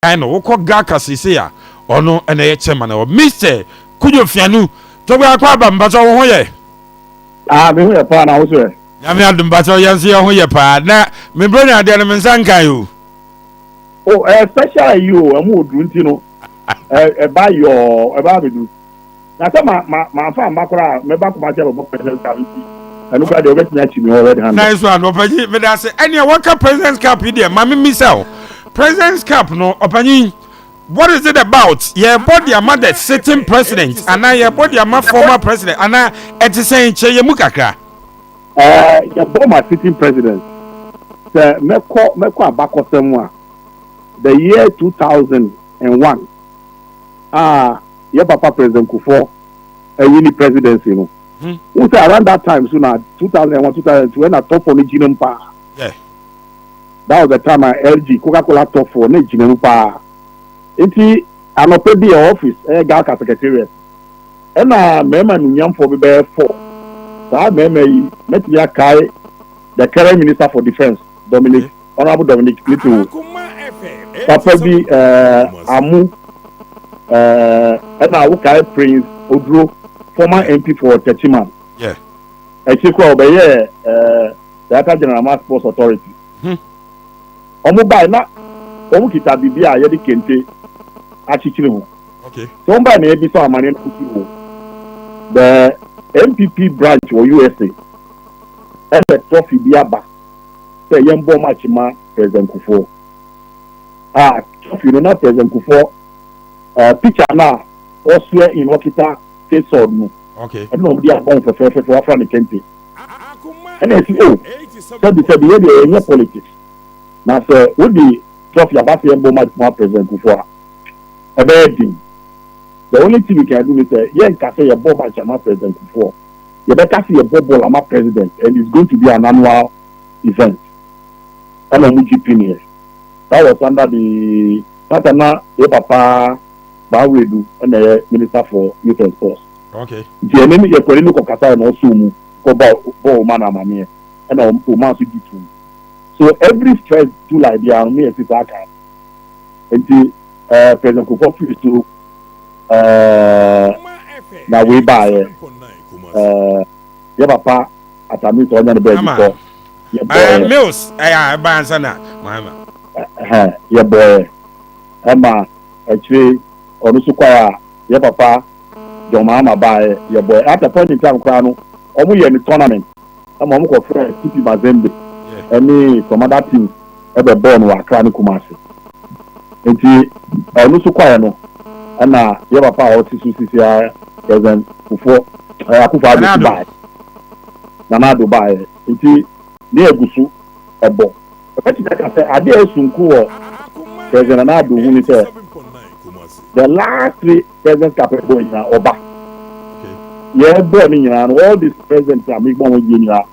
Ɛna wokɔ GHALCA seesei a, ɔno na ɛyɛ chairman wɔ. Mister Kudjo Fianu, Togbe Akwaaba, mpakyɛw wo ho yɛ? Ah, me ho yɛ paa, na wo so ɛ? Nyame adom, mpakyɛw yɛn nso yɛn ho yɛ paa. Na me bronya adeɛ no me nsa nkae o. Oh, ɛyɛ special ayi o, ɛmu oduru nti no, ɛba yɔɔ, ɛba abɛduru. Na sɛ ma ma manfa amma koraa a, mɛba Kumasi abɛbɔ President's Cup nti, ɛno koraa deɛ wɔbɛtumi akyi me hɔ red handed. Nice one, ɔpanyin, meda ase. Ɛnea wɔka President's Cup yi deɛ, ma me mmisa o. President's Cup no, ɔpanyin, what is it about? Yɛbɔ de ama the sitting president anaa yɛbɔ de ama former president anaa ɛte sɛn? Kyerɛ yɛn mu kakra. Ɛɛ, yɛbɔ ma sitting president. Sɛ mɛkɔ abakɔsɛm a, the year 2001 a yɛ papa President Kufuor ɛyi ne presidency no, n sɛ around that time so na 2001, 2002 ɛna top four no gyina mu paa. That was the time a LG Coca-Cola top four na gyina mu paa. Nti anɔpɛ bi yɛ office, ɛyɛ GHALCA secretariat, ɛna mmarima nunyamfoɔ bi bɛyɛ four. Saa mmarima yi, mɛtumi akae the current Minister for Defence, Dominic, Honourable Dominic Nitiwul, papa bi Amu, ɛna wokae Prince Oduro, former MP for Techiman. Akyire koraa ɔbɛyɛɛ Director General ma Sports Authority. Wɔn bae na wɔn kita biribi a yɛde kente akyekyere ho. Sɛ wɔn bae na yɛbisa amaneɛ no kosi o, the NPP branch wɔ USA ɛna trophy bi aba sɛ yɛn bɔ match ma President Kufuor. A trophy no na President Kufuor picture na ɔsoɛ in ɔkita state sword no. Ɛno na wɔn de abɔ ho fɛfɛɛfɛ wafra ne kente. Ɛna esi o, sɛbi sɛbi, yɛ deɛ yɛnyɛ politics, na sɛ wodi trophy aba sɛ yɛn bɔ match ma President Kufuor a, ɛbɛyɛ den. The only thing we can do is sɛ yɛn nka sɛ yɛbɔ match ama President Kufuor, yɛbɛka sɛ yɛbɔ ball ama president, and it's going to be an annual event. Ɛna wɔn gye pin yɛ. That was under the tata na yɛ papa Bawedu ɛna yɛ Minister for Youth and Sports. Nti ɛne no yɛkɔne no kɔkasa na ɔsɔ mu kɔ bɔ bɔ ɔma no amaneɛ, ɛna ɔma nso gye tum. So every first July biara no, ne yɛ si saa kan. Nti President Kufuor firi so na wei baayɛ, yɛ papa Atami sɛ ɔnya ne baabi Ama. kɔ, yɛbɔɔyɛ. Mills ɛyɛ ɛba ansa na Mahama. Ɛhɛn, yɛbɔɔyɛ ɛma akyire ɔno nso kɔɛ a, yɛ papa John Mahama baayɛ, yɛbɔɔyɛ. At a point in time koraa no, ɔmo yɛ ne tournament ɛma ɔmo kɔ frɛ TP Mazembe ɛne some other teams ɛbɛ bɔɔl no wɔ Accra ne Kumasi. Nti ɔno nso kɔɛ no, ɛna yɛ papa a ɔte so sisi a, President Kufuor, Akufo Addo Nana so Addo. baayɛ, Nana Addo baayɛ. Nti ne egu so ɛbɔ. Ɛbɛtumi aka sɛ adeɛ a esunku wɔ President Nana Addo ho ni sɛ the last three President Cup ɛbɔ nyinaa, ɔba yɛbɔ ne nyinaa no, all these presidents a mi bɔ wɔn yie nyinaa,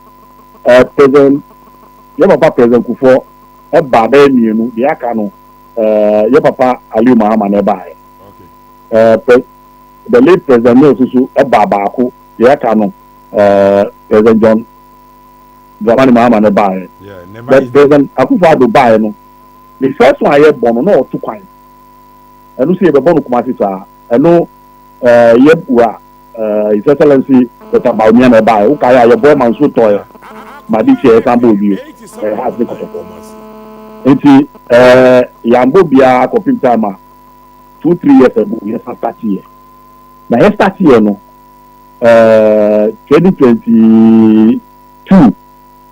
president, yɛ papa President Kufuor ɛba bɛyɛ mmienu, deɛ aka no yɛ papa Aliu Mahama na ɛbaayɛ. The late President Mills nso ɛba baako, deɛ aka no President John Dramani Mahama na ɛbaayɛ. Never But easy. President Akufo Addo baayɛ no, the first one a yɛbɔ no na ɔto kwan. Ɛno nso yɛbɛbɔ no Kumasi saa. Ɛno yɛ wura His Excellency Dr Bawumia na ɛbaayɛ. Wokaeɛ a, yɛbɔ ma nsuo tɔɔyɛ ma de kyɛ yɛsan bɔ bio Hearts ne Kɔtɔkɔ. Nti yɛambɔ biara kɔpem time a 2, 3 years ago yɛsan start yɛ. Na yɛ start yɛ no, 2022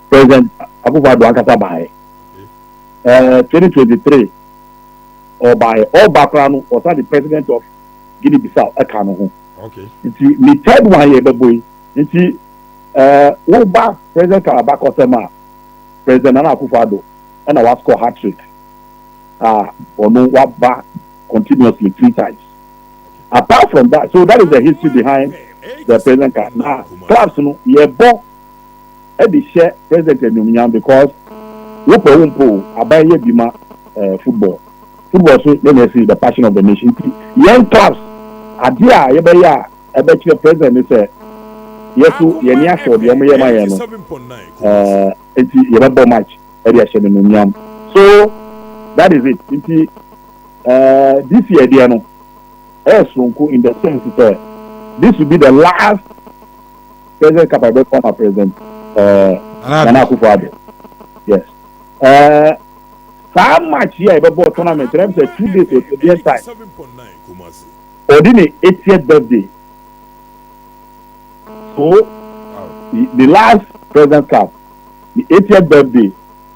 President Akufo Addo ankasa baayɛ. 2023 ɔbaayɛ. Ɔba koraa no, ɔsan de President of Guinea Bissau ɛka no ho. Nti ne third one yɛ bɛbɔ yi. Nti woba President Cup abakɔsɛm a, President Nana Akufo Addo ɛna wa score hat trick a ɔno waba continuously three times. Apart from that, so that is the history behind the President Cup. Na clubs no, yɛbɔ ɛde hyɛ president animuonyam because wopɛ wo mpo, aban yɛ bi ma football. Football so yɛn na ɛsi the passion of the nation. Nti yɛn clubs, adeɛ a yɛbɛyɛ a ɛbɛkyerɛ president ne sɛ yɛso yɛn ni asɔ deɛ ɔmo yɛ ma yɛn no, nti yɛbɛbɔ match ɛde ahyɛ no animuonyam. So that is it. Nti This year deɛ no ɛyɛ soronko in the sense sɛ this will be the last President Cup a yɛbɛkɔ ama President Nana Akufo-Addo. Yes. Saa match yi a yɛbɛbɔ tournament no, ɛm sɛ 2 days or 2 days time, ɔde ne 80th birthday. So the last President Cup, the 80th birthday,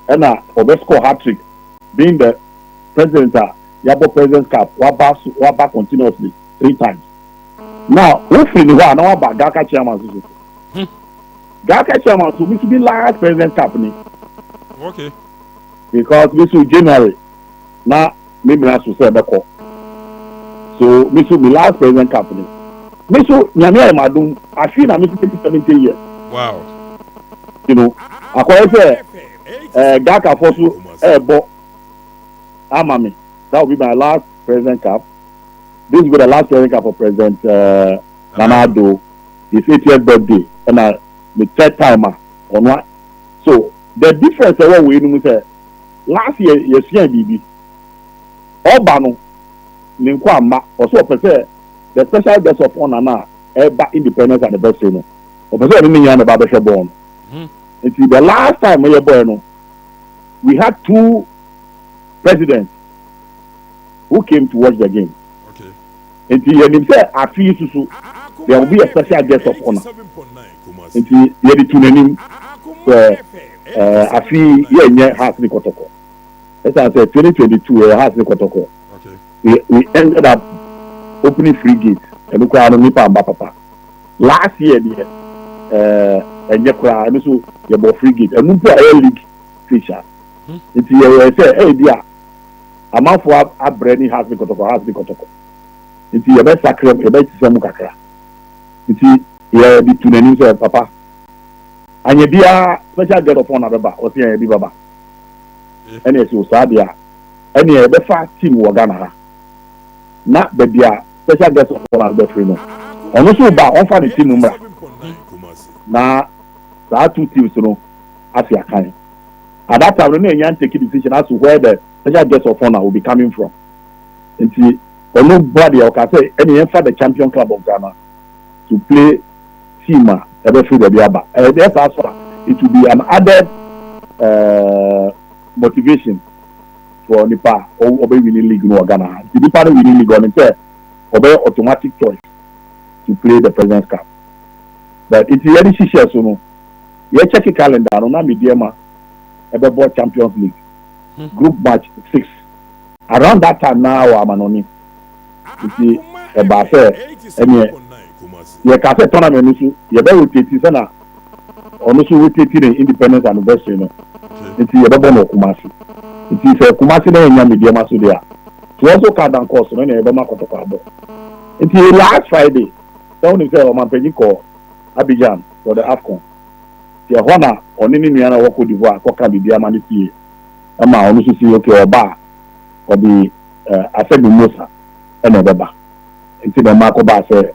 ɛna ɔbɛ score hat trick, being the president a yabɔ President Cup waba so, waba continuously three times. Now wofiri ne hɔ a, na waba GHALCA chairman so. GHALCA chairman so, mi so bi last President Cup ni because mi so January na mi mìíràn so sɛ ɛbɛkɔ so, mi so mi last President Cup ni. Mi so Nyame ayɛ ma dum afi na mi so take 70 years. Akɔyɛ sɛ GHALCA fo so ɛɛbɔ ama mi. That will be my last President Cup. This will be the last President Cup for President Nana Addo, his 80th birthday, ɛna the third time a ɔno a. So the difference ɛwɔ wei no mu sɛ last year yɛsua biribi. Ɔba no ne nko ama ɔsɛ ɔpɛ sɛ the special guest of honour na ɛba independence anniversary no, ɔpɛ sɛ ɔne ne nyinaa na ɛba abɛhwɛ bɔɔl no. Nti the last time yɛ bɔɔl no, we had two presidents who came to watch the game. Nti yɛnim sɛ afi yi soso there will be a special guest of honour, nti yɛde tu n'anim sɛ afi yɛnyɛ Hearts ne Kɔtɔkɔ. Ɛsan sɛ 2022 yɛ Hearts ne Kɔtɔkɔ. We ended up opening free gate. Ɛno koraa no, nipa amba papa. Last year deɛ, ɛnyɛ koraa. Ɛno so yɛbɔ free gate, ɛno mpo a ɛyɛ league fixture. Nti yɛyɛ sɛ ɛyɛ bi a amanfoɔ abrɛ ne Hearts ne Kɔtɔkɔ, Hearts ne Kɔtɔkɔ, nti yɛbɛsakra mu, yɛbɛsisa mu kakra. Nti yɛde tu n'anim sɛ papa anya biara special guest of honour bɛba. Ɔsi yɛn bi baba, ɛna ɛsi o saa deɛ a, ɛna yɛbɛfa team wɔ Ghana ha na baabi a special guest of honour bɛfiri no, ɔno nso ba, ɔnfa ne team mmra na saa two teams no asi akan. At that time no, na enya take decision as to where the special guest of honour will be coming from. Nti ɔno ba deɛ, ɔka sɛ ɛna yɛnfa the champion club of Ghana to play team a ɛbɛfiri baabi aba. Ɛyɛ saa so a, it will be an added motivation for nipa a ɔbɛ winning league no wɔ Ghana ha. Nti nipa no winning league, ɔno sɛ ɔbɛyɛ automatic choice to play the President's Cup. But nti yɛde hyehyɛ so no, yɛkyɛke calendar no na Medeama ɛbɛbɔ Champions League group match six around that time na wɔ amanɔne. Nti ɛbaa sɛ ɛneɛ yɛka sɛ tournament no so yɛbɛ rotate sɛ na ɔno so rotate ne independence anniversary no. Nti yɛbɛbɔ no Kumasi. Nti sɛ Kumasi na yɛnya Medeama so deɛ a, to also cut down cost no, na yɛbɛma Kɔtɔkɔ abɔ. Nti last Friday sɛ wonim sɛ ɔmampanyin kɔ Abidjan for the AFCON, nti ɛhɔ na ɔne ne nua na ɔwɔ Cote d'Ivoire kɔka biribi ama ne fie, ɛma ɔno nso si okay, ɔba a ɔde ASEC Mimosa ɛna ɛbɛba. Nti na ɔma akɔba sɛ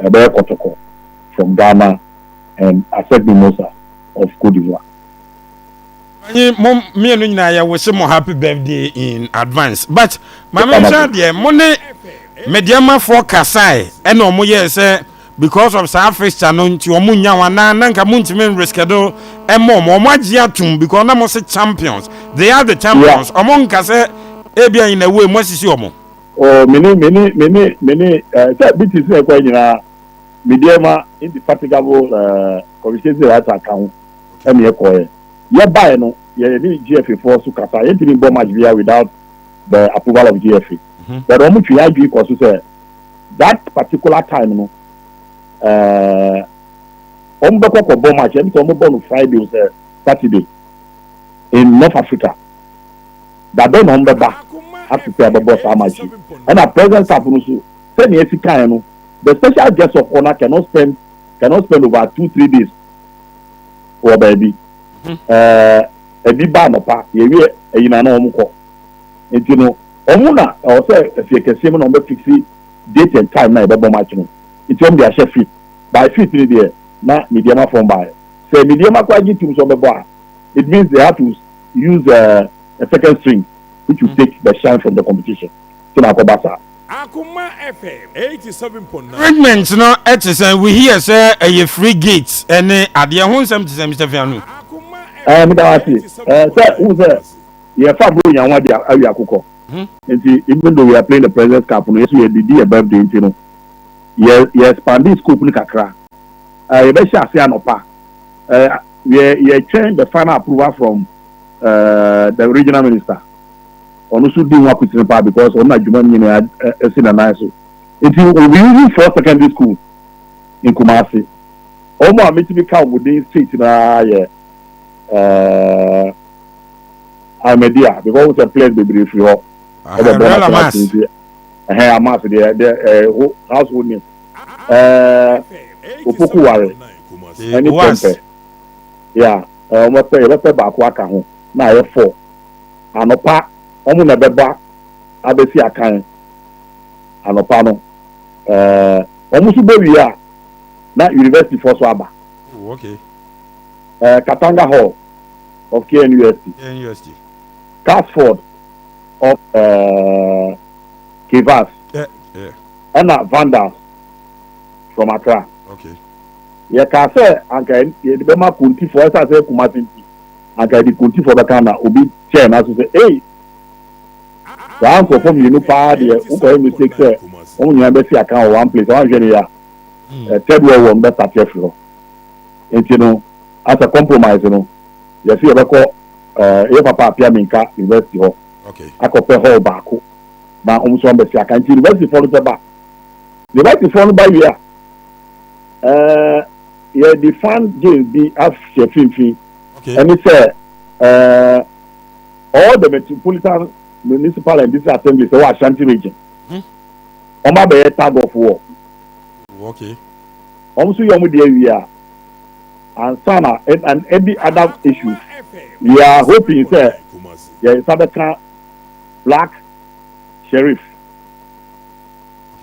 ɛbɛyɛ Kɔtɔkɔ from Ghana and ASEC Mimosa of Cote d'Ivoire. Anyi mo mmienu nyinaa, yɛ wish mo happy birthday in advance. But maame, nhwɛ deɛ mo ne Medeamafoɔ kasae, ɛna ɔmo yɛ sɛ because of saa fixture no nti ɔmo nya wɔn anaa na nka mo ntumi nreschedule ɛmɔ ɔmo agye atum, because na mo se champions, they are the champions. Ɔmo nka sɛ ebi ayi na ewu emu asisi ɔmo. Ɔ mene sɛ BTC ɛkɔ nyinaa, Medeama indefatigable communication writer ka ho ɛna ɛkɔɛ. Yɛbaeɛ no, yɛ ne GFA foɔ so kasa. Yɛntumi bɔ match bia without the approval of GFA, but ɔmo twe adwi kɔ so sɛ that particular time no, ɔmo bɛkɔ kɔ bɔ match. Ɛbi sɛ ɔmo bɔ no Friday o sɛ Saturday in North Africa dabɛ na ɔmo bɛba after ɛbɛbɔ saa match yi. Ɛna President Cup no so, sɛnea esi kan no, the special guest of honour cannot spend over 2-3 days wɔ baabi. Ɛbi ba anɔpa, yɛwie ɛyina na wɔn kɔ. Nti no, wɔn na ɛwɔ sɛ efie kɛseɛ mu na wɔn bɛ fix date and time na yɛbɛbɔ match no. Nti wɔn de ahyɛ fifth. By fifth ni deɛ, na Medeama fɔm baayɛ sɛ Medeama kɔ agye tum sɛ ɔbɛbɔ a, it means they have to use a second string which will take the shine from the competition. Nti na akɔba saa. Akoma FM 87.9. Arrangement no te sɛn? We hear sɛ ɛyɛ free gate ne adeɛ ho nsɛm te sɛn Mister Fianu? Ɛɛ meda wo ase. Ɛɛ sɛ wohu sɛ yɛfa Buronya ho ade awie akokɔ. Nti even though we are playing the President's Cup no, yɛso yɛdidi yɛ birthday nti no, yɛ yɛ expande scope no kakra. Ɛɛ yɛbɛhyɛ ase anɔpa. Ɛɛ yɛ yɛtwɛn the final approval from ɛɛ the regional minister. Ɔno nso di ho akotene paa because ɔno na dwuma no nyinaa si nanan so. Nti we will be using four secondary schools in Kumasi. Wɔn a metumi ka wɔn din straight no ara yɛ ɛɛ Ahmadiyya because wɔn sɛ players bebree firi hɔ. Ɛbɛ bɔ national team nti ɛhɛn Amas deɛ deɛ ɛɛ household name ɛɛ Opoku Ware ɛne Prempeh yeah ɛɛ wɔn bɛpɛ yɛbɛpɛ baako aka ho na ayɛ four. Anɔpa wɔn na ɛbɛba abɛsi akan anɔpa no. Ɛɛ wɔn nso bɔ wie a na university foɔ so aba. Oh, okay. Ɛɛ Katanga Hall of KNUST. KNUST. Casford of ɛɛ Kivas. Yeah. Ɛna Vandals from Accra. Okay. Yɛkaa sɛ anka yɛde bɛma Kontifoɔ ɛsiane sɛ Kumasi nti. Anka yɛde kuntifoɔ bɛka na obi kyɛɛ n'aso sɛ, Ei! Saa nkurɔfoɔ mmienu paa deɛ wokɔyɛ mistake sɛ wɔn nyinaa bɛsi akan wɔ one place a woanhwɛ no yie a, third world war no bɛstate afiri hɔ. Nti no, as a compromise no, yɛse yɛbɛkɔ yɛ papa Appiah Menka University hɔ akɔpɛ hall baako na wɔn nso wɔabɛsi akan. Nti universityfoɔ no sɛ ba. Universityfoɔ no ba wie a, yɛde fun games bi ahyɛ mfimfini. Ɛne sɛ ɛɛ all the metropolitan municipal and district assemblies ɛwɔ Ashanti region wɔn abɛyɛ tag of war. Wɔn nso yɛ wɔn deɛ wie a ansa na and any other issues we are hoping sɛ yɛn nsa bɛka Black Sheriff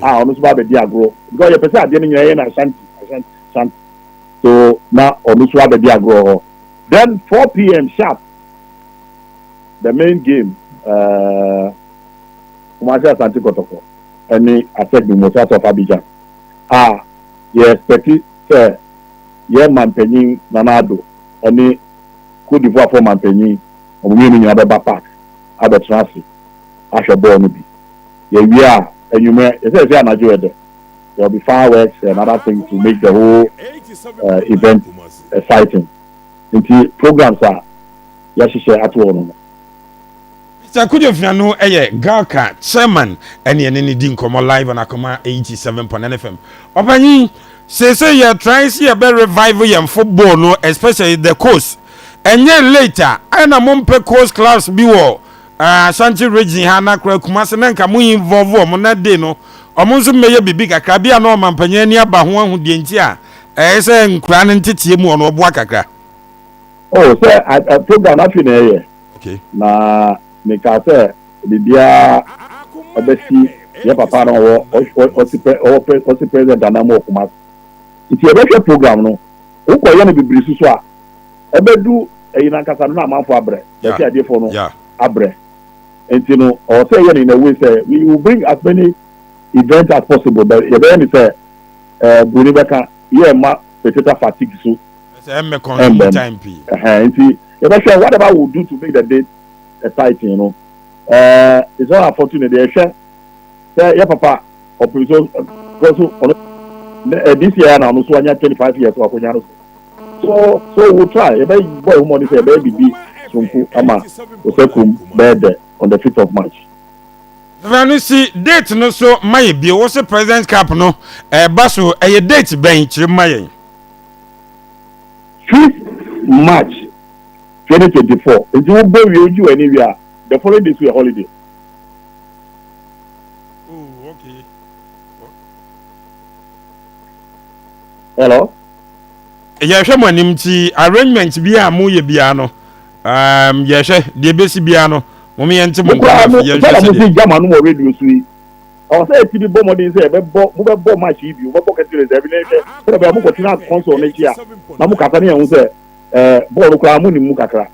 a ɔno nso ba abɛdi agorɔ because yɛpɛ sɛ adeɛ no nyinaa yɛ no Ashanti Ashanti Ashanti. So na ɔno nso abɛdi agorɔ hɔ. Then 4 p.m. sharp, the main game, uh, Kumasi Asante Kɔtɔkɔ ɛne ASEC Mimosas of Abidjan a yɛ expect sɛ yɛ mampanyin Nana Addo ɛne Cote d'Ivoire fo mampanyin wɔn mmienu nyinaa bɛba park abɛtena ase ahwɛ bɔɔl no bi. Yɛwie a anwummerɛ yɛsɛ yɛsɛ anadwo yɛ dɛ. There will be fireworks and other things to make the whole event exciting. Nti programs a yɛahyehyɛ ato hɔ no no. Mr. Kojo Fianu yɛ GHALCA chairman ɛne ɛne ne di nkɔmmɔ live on Akoma 87.9 FM. Ɔpanyin, seesei yɛ try sɛ yɛbɛ revive yɛn football no, especially the coast. Ɛnyɛ late a, ayɛ na mompɛ coast clubs bi wɔ Ashanti Region ha na koraa Kumasi na nka mo involve wɔn na day no wɔn nso mmɛyɛ biribi kakra bi a na ɔmampanyin ani aba ho ahu deɛ nti a ɛyɛ sɛ nkuraa no nteteɛ mu ɔno ɔboa kakra. Oh, sɛ program no afei na ɛyɛ. Na mekaa sɛ biribiara ɛbɛsi yɛ papa no ɔwɔ ɔsi pɛ ɔwɔ pɛ ɔsi president anam wɔ Kumasi. Nti yɛbɛhwɛ program no, wokɔyɛ no bebree so so a, ɛbɛdu ɛyi nankasa no na amanfo abrɛ, bɛsi adeɛfoɔ no abrɛ. Nti no, ɔwɔ sɛ yɛyɛ no in a way sɛ we will bring as many events as possible, but yɛbɛyɛ no sɛ buroni bɛka yɛ mma spectator fatigue so ɛmbɛm. Ɛhɛn, nti yɛbɛhwɛ whatever we do to make the date exciting no. It's not unfortunate, yɛhwɛ sɛ yɛ papa ɔpem so because ɔno this year na ɔno so anya 25 years wɔ akonnwa no so. So we will try, yɛbɛbɔ ɛho mmɔden sɛ yɛbɛyɛ biribi sonko ama Osekum bɛyɛ dɛ on the 5th of March. Fɛfɛ no si date no so ma yɛ bio. Wo se President Cup no ɛba so ɛyɛ date bɛn? Kyerɛ mu ma yɛn. 5th March 2024. Nti wobɔ wie, wogye w'ani wie a, the following day so yɛ holiday. Oh, okay. Hello? Yɛhwɛ mo anim nti arrangement bi a moyɛ biara no, yɛhwɛ deɛ ɛbɛsi biara no, mom yɛnte mo nka na yɛnhwɛ sɛdeɛ. Sɛdeɛ mo gyama no wɔ radio so yi, ɔwɔ sɛ yɛtumi bɔ mmɔden sɛ yɛbɛbɔ mobɛbɔ match yi bi, mobɛbɔ kɛse reserve ne hwɛ sɛdeɛ bɛyɛ mokɔtena console no akyi a na mokasa ne yɛn ho sɛ bɔɔl no koraa monim mu kakra,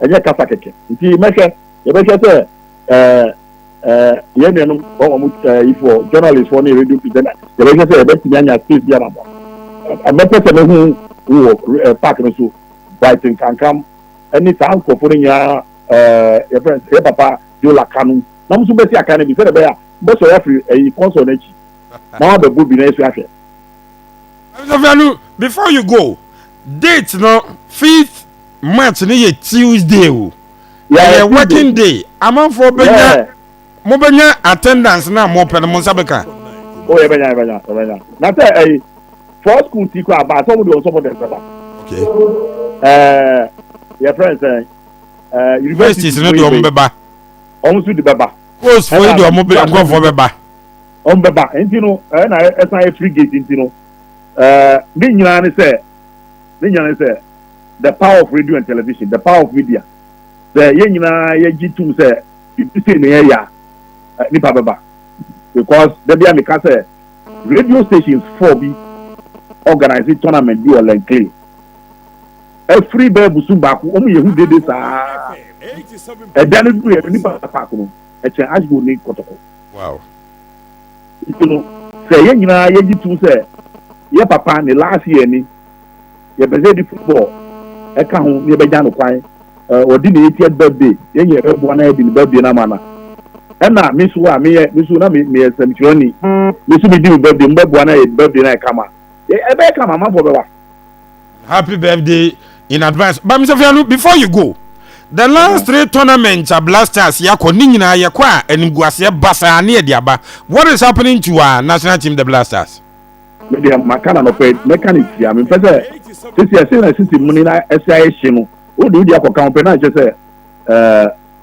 ɛnyɛ kasa kɛkɛ. Nti mɛhwɛ, yɛbɛhwɛ sɛ ɛɛ Yɛn nuanom wɔn yifoɔ, journalist foɔ ne radio presenter, yɛbɛhwɛ sɛ yɛbɛtumi anya space bi ama mo. Mɛpɛ sɛ mehu wo wɔ park no so, Brighton Kankam ɛne saa nkurɔfoɔ no nyinaa, yɛfrɛ yɛ papa Jola Kanu na mo nso bɛsi akan no bi sɛdeɛ ɛbɛyɛ a mobɛsɔre afiri ɛyi console no akyi na wabɛbɔ bi na yɛsu ahwɛ. Sofianu, before you go, date no, 5th March no yɛ Tuesday o. Ɛyɛ working day. Amanfoɔ bɛnya, mobɛnya attendance na mopɛ no, mo nsa bɛka. O, yɛbɛnya, yɛbɛnya, yɛbɛnya. Na sɛ ɛyi four school ti kɔ aba sɛ ɔmo de wɔn supporters bɛba. Yɛfrɛ nsɛn universities no de ɔmo bɛba. Ɔmo nso de bɛba. Coast foɔ yi de ɔmo bɛ nkurɔfoɔ bɛba. Ɔmo bɛba, nti no ɛna ɛsan yɛ free gate, nti no ne nyinaa ne sɛ the power of radio and television, the power of media, sɛ yɛn nyinaa yɛgye tum sɛ bibi sei na yɛyɛ a, nipa bɛba, because dabi a meka sɛ radio stations four bi organize tournament bi wɔ Len Clay efiri bɛɛ busu baako, wɔn yɛ hu dede saa ɛda no duru yɛ nipa paako no ɛkyɛn Ashgold ne Kɔtɔkɔ. Nti no sɛ yɛn nyinaa yɛgye tum sɛ yɛ papa ne last year ni, yɛpɛ sɛ yɛde football ɛka ho ne yɛbɛgya no kwan, ɔdi ne 80th birthday, yɛn nyɛ yɛbɛboa na yɛdi ne birthday na ma na ɛna mi nso a meyɛ mi nso na mi meyɛ nsɛmtwerɛni, mi nso mi di mi birthday, mo bɛboa na yɛ birthday na yɛ kama, ɛbɛyɛ kama, amanfoɔ bɛba. Happy birthday in advance. But Mr. Fianu, before you go, the last three tournaments a Black Stars yakɔ ne nyinaa, yɛkɔ a animguaseɛ basaa ne yɛde aba. What is happening to our national team, the Black Stars? Me deɛ, maka na nɔpɛ mɛka ne tia, mempɛ sɛ sisi ɛsɛ na sisi mu ni na ɛsɛ ayɛ hye no, wode akɔka ho pɛ na ɛkyɛ sɛ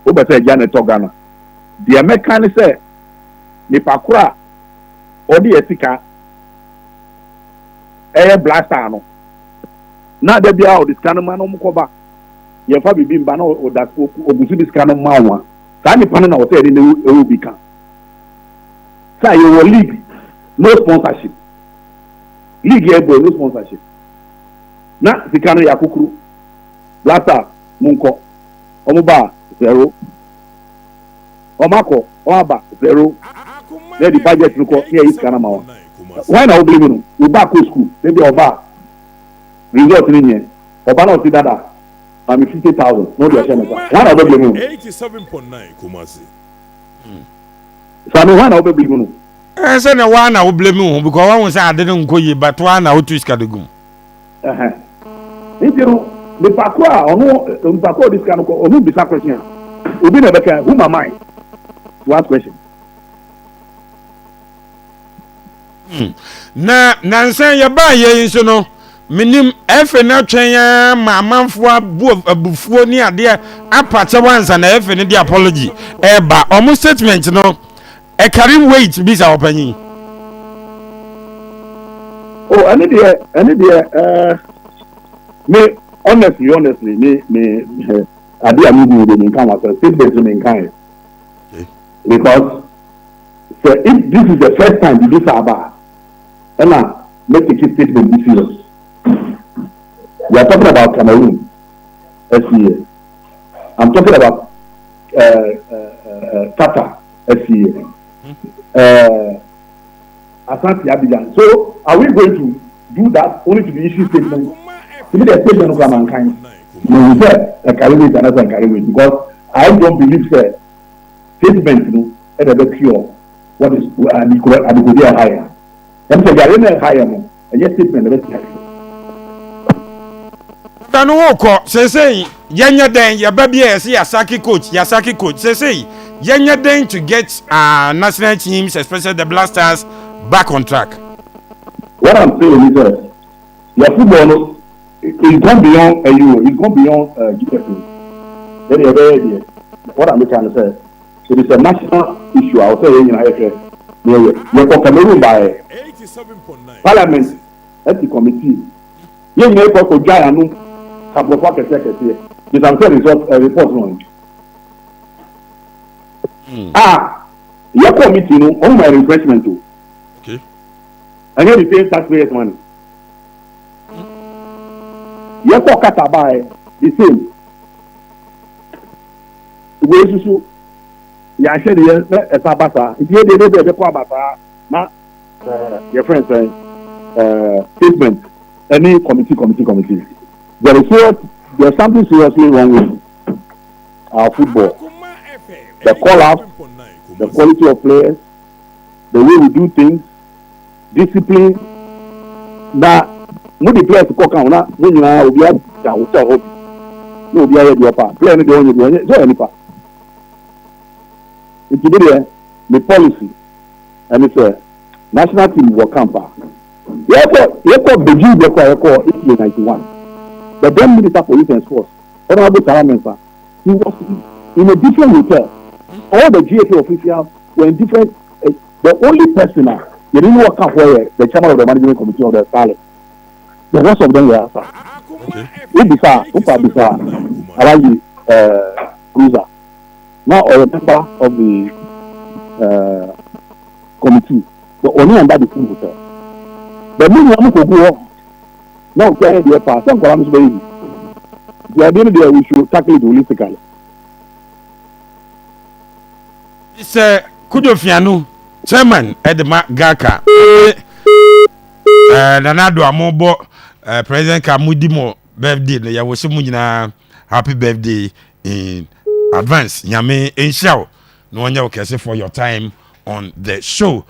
wobɛ sɛ agya ne tɔ Ghana. Deɛ mɛka ne sɛ nipa koro a ɔde yɛ sika ɛyɛ Black Star no na da biara ɔde sika no ma na ɔmo kɔba, yɛmfa biribi mba na ɔda ogu so de sika no ma wo a, saa nipa no na ɔsɛ yɛde ne ɛwɔ bi ka sɛ yɛwɔ league, no sponsorship, league yɛ bɔ, no sponsorship, na sika no yɛ akokoro. Black Star mo nkɔ, ɔmo ba zero, ɔmo akɔ, ɔmo aba zero, na yɛde budget no kɔ ne yɛyi sika no ma wa. Wɔn na wɔbili mi no, ɔba akɔ school, ebi ɔba result ni nyɛ, ɔba na ɔsi dada maame 50,000 na ɔde ɔhyɛ ne nsa, wɔn na ɔbɛbili mi no. 87.9 Kumasi. Sami, wɔn na ɔbɛbili mi no. Ɛ sɛ na waa na wo blame wo ho because wɔn sɛ ade no nkɔ yie, but waa na wotu sika de gum. Ɛhɛn, nti no nipa ko a ɔno nipa ko a ɔde sika no kɔ, ɔno bisa question a obi na ɛbɛka, who am I to ask question? Na nansan yɛbaa yɛ yi nso no, menim ɛfɛ no atwɛn ara ma amanfoɔ abu abufuo ne adeɛ apakyɛ wansa na ɛfɛ no de apology ɛba. Ɔmo statement no ɛcarry weight bi sa, ɔpanyin? Oh, ɛne deɛ me honestly me ade a mi hu de, mi nka wa sɛ statement mi nka yɛ, because sɛ if this is the first time bibi saa ba a, ɛna me take statement bi serious. We are talking about Cameroon SCA, I'm talking about Qatar SCA, Asante Abidjan. So are we going to do that only to be issue statement? To me, the statement no come mankind. No, we say a carry weight and not carry weight, because I don't believe say statement no ɛna bɛ cure what is adikoro adikodi ɛha yɛ. Ɛm sɛ yare na ɛha yɛ no, ɛyɛ statement na bɛ ti ase. Da no wokɔ seesei, yɛnyɛ dɛn? Yɛba bi a yɛsɛ yɛasack coach, yɛasack coach. Seesei yɛnyɛ dɛn to get our national teams, especially the Black Stars, back on track? What I'm saying is that your football no, it's gone beyond you, it's gone beyond GFA. Then yɛ bɛyɛ deɛ, what I'm trying to say, it is a national issue a ɔsɛ yɛn nyinaa yɛhwɛ na yɛyɛ. Yɛkɔ Cameroon baayɛ, parliament ɛti committee, yɛn nyinaa yɛkɔ kɔ dwa ano kaborɔfo akɛseɛ akɛseɛ bisam sɛ result report no a yɛkɔ meeting no, ɔmo ma refreshment o. Ɛnyɛ the same taxpayers money. Yɛkɔ Qatar baayɛ, the same wei soso. Yɛahyɛ deɛ na ɛsan ba saa. Nti yɛ deɛ ne bɛ ɛbɛkɔ aba saa na yɛfrɛ no sɛn, statement ɛne committee, committee, committee. There is something seriously wrong with our football. The call up, the quality of players, the way we do things, discipline. Na mo de players kɔ kan na mo nyinaa obi ada hotel hɔ bi na obi ayɛ deɛ ɔpa player no deɛ ɔnyɛ deɛ ɔnyɛ sɛ ɔyɛ nipa. Nti bi deɛ, me policy ɛne sɛ national team wɔ camp a yɛkɔ Beijing deɛ kɔ a yɛkɔ 80 91, the then Minister for Youth and Sports, Honourable Tara Mensah, he was in a different hotel. All the GFA officials were in different. The only person a yɛde ne wɔka hɔ yɛ the chairman of the management committee of the starlet. The rest of them were outside. Wobisa wopa bisa Alaji Cruiser na ɔyɛ member of the committee, but ɔne under the same hotel. But mo nyinaa mo kɔ gu hɔ na ɔkɛ ayɛ deɛ paa sɛ nkɔla no nso bɛyɛ bi. Nti adeɛ no deɛ, we should tackle it holistically. Sɛ Kojo Fianu, chairman ɛde ma GHALCA, Nana Ado a mobɔ President ka modi mo birthday no, yɛwɔ sɛ mu nyinaa happy birthday in advance. Nyame nhyira wo na wɔnyɛ wo kɛse for your time on the show.